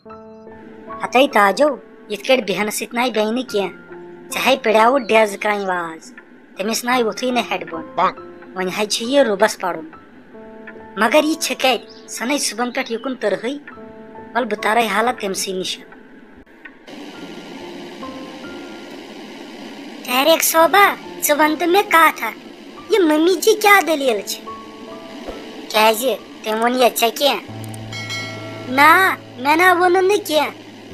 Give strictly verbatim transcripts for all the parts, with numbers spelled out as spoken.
ہتے تاجو، یِتھ کٲٹھۍ بیہنہٕ سۭتۍ ناے بیٚیہِ نہٕ کینٛہہ۔ ژےٚ ہے پِڑیوُت ڈیزٕ کامہِ واز، تٔمِس ناے وۄتھُے نہٕ ہٮ۪ڈِ بۄن۔ وۄنۍ حظ چھِ یہِ رُبس پرُن۔ مگر یہِ چھِ کتہِ؟ سۄ نَے صُبحن پٮ۪ٹھ یُکُن تٔرہٕے۔ وَلہٕ بہٕ ترے حالہ تٔمۍ سٕے نِش۔ طارق صٲبا، ژٕ وَن تہٕ مےٚ کَتھ اَکھ، یہِ مٔمی جی کیٛاہ دٔلیٖل چھِ؟ کیٛازِ؟ تٔمۍ ووٚن یا ژےٚ کینٛہہ؟ نا، مےٚ نا ووٚنُن نہٕ کینٛہہ،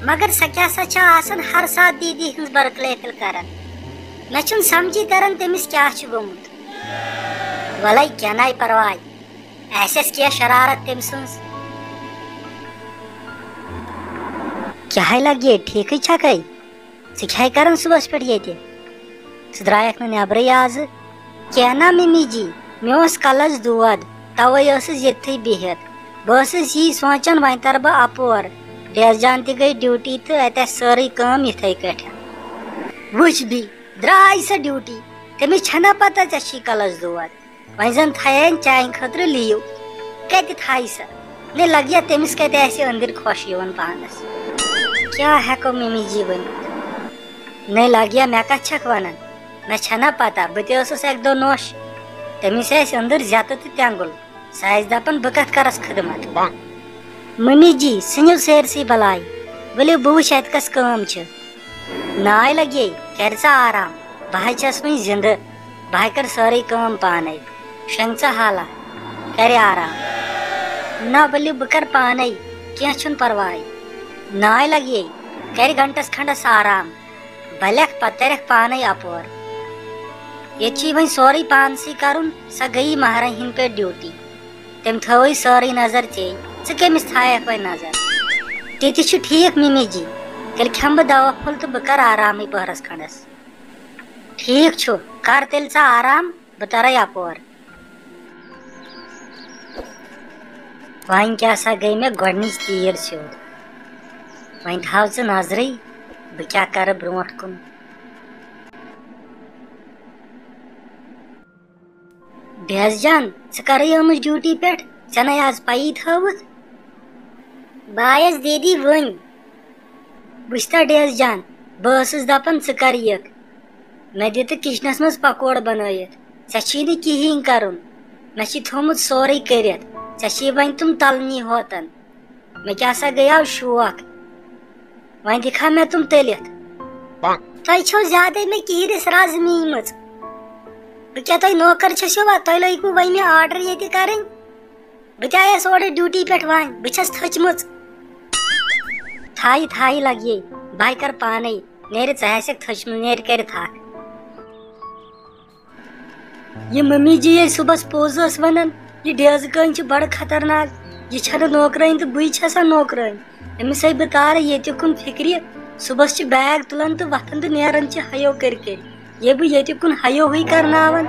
مگر سۄ کیٛاہ سا چھےٚ آسان ہر ساتہٕ دیٖدی ہٕنٛز برخلٲفی کران؟ مےٚ چھُنہٕ سمجھی تران تٔمِس کیٛاہ چھُ گوٚمُت۔ وَلَے کینٛہہ نَے پرواے، آسٮ۪س کینٛہہ شرارت تٔمۍ سٕنٛز۔ کیٛاہ ہے لگہِ، ٹھیٖکٕے چھکھے؟ ژٕ کیٛاہ ہے کران صُبحس پٮ۪ٹھ ییٚتہِ؟ ژٕ درٛایکھ نہٕ نٮ۪برٕے آزٕ؟ کینٛہہ نا مِمی جی، مےٚ اوس کلس دود، توے ٲسٕس ییٚتھٕے بِہِتھ۔ بہٕ ٲسٕس یی سونٛچان، وۄنۍ ترٕ بہٕ اپور، ڈیس جان تہِ گٔے ڈیوٹی تہٕ اتہِ آسہِ سٲرٕے کٲم یِتھے کٲٹھۍ۔ وٕچھ بی، درٛاے سۄ ڈیوٹی، تٔمِس چھنا پتہ ژےٚ چھی کلس دود۔ وۄنۍ زن تھایَن چانہِ خٲطرٕ لیٖو۔ کتہِ تھایہِ سۄ؟ نے لگیا تٔمِس کتہِ آسہِ أنٛدٕرۍ خۄش یِوان پانس۔ کیٛاہ ہٮ۪کو مِمی جی ؤنِتھ؟ نے لگیا، مےٚ کتھ چھکھ ونان؟ مےٚ چھنا پتہ، بہٕ تہِ ٲسٕس اکہِ دۄہ نوٚش۔ تٔمِس آسہِ أنٛدٕرۍ زیتہٕ تہٕ تٮ۪نٛگُل۔ سۄ آسہِ دپان، بہٕ کتھ کرس خدمت؟ ممی جی، ژھٕنِو سٲرسٕے بلاے۔ ؤلِو بہٕ وٕچھِ اتہِ کۄس کٲم چھِ۔ ناے لگے، کرِ ژٕ آرام۔ بہٕ ہاے چھس وُنہِ زندٕ۔ بہٕ ہاے کرٕ سٲرٕے کٲم پانے۔ شۄنٛگ ژٕ حالہ۔ کرِ آرام۔ نہ، ؤلِو بہٕ کرٕ پانے۔ کینٛہہ چھُنہٕ پرواے۔ ناے لگے، کرِ گھنٹس کھنڈس آرام۔ بہٕ لیکھٕ پتہٕ ترکھ پانے اپور۔ ییٚتہِ چھُے وۄنۍ سورُے پانسٕے کرُن، سۄ گٔیی مہرنہِ ہٕنٛدۍ پٲٹھۍ ڈیوٹی۔ تٔمۍ تھٲوٕے سٲرٕے نظر ژے، ژٕ کٔمِس تھایکھ وۄنۍ نظر؟ تہِ تہِ چھُ ٹھیٖک مِمی جی، تیٚلہِ کھٮ۪مہٕ بہٕ دوا پھوٚل تہٕ بہٕ کرٕ آرامٕے پٔہرس کھنڈس۔ ٹھیٖک چھُ، کر تیٚلہِ ژٕ آرام، بہٕ ترے اپور۔ وۄنۍ کیٛاہ سا گٔے مےٚ گۄڈٕنِچ تیٖر سیوٚد۔ وۄنۍ تھاو ژٕ نظرٕے، بہٕ کیٛاہ کرٕ برونٛٹھ کُن۔ ڈیس جان، ژٕ کرے آمٕژ ڈیوٹی پٮ۪ٹھ؟ ژےٚ نے آز پَیی تھٲوٕتھ۔ بہٕ آیس دیدی وٕنۍ۔ وٕچھتا ڈیس جان، بہٕ ٲسٕس دپان ژٕ کر یِکھ۔ مےٚ دِتہٕ کچنس منٛز پکوڑٕ بنٲیِتھ۔ ژےٚ چھی نہٕ کِہیٖنۍ کرُن۔ مےٚ چھی تھوٚومُت سورُے کٔرِتھ۔ ژےٚ چھی وۄنۍ تِم تلنی ہوتن۔ مےٚ کیٛاہ سا گٔیاو شوق۔ وۄنۍ دِکھا مےٚ تِم تٔلِتھ۔ تۄہہِ چھو زیادَے مےٚ کِہرِس رز میٖمٕژ۔ بہٕ کیٛاہ تۄہہِ نوکر چھَسو وا؟ تۄہہِ لٲگِوٕ وۄنۍ مےٚ آرڈر ییٚتہِ کرٕنۍ؟ بہٕ تہِ آیس اورٕ ڈیوٹی پٮ۪ٹھ وۄنۍ، بہٕ چھَس تھٔچمٕژ۔ تھایہِ تھایہِ لگیے، بہٕ کر پانے۔ نیرِ ژٕ آسکھ تھٔچمٕژ، نیرِ کٔرِتھ اکھ۔ یہِ ممی جی ییٚلہِ صُبحس پوٚز ٲس ونان، یہِ ڈیزٕ کٲنۍ چھِ بڑٕ خطرناک، یہِ چھنہٕ نوکرٲنۍ تہٕ بٕے چھسا نوکرٲنۍ۔ أمِس ہے بہٕ تارٕ ییٚتہِ کُن فِکرِ، صُبحس چھِ بیگ تُلان تہٕ وۄتھان تہٕ نیران چھِ ہیو کٔرۍ کٔرۍ۔ یے بہٕ ییٚتہِ کُن ہیو ہٕے کرناوان۔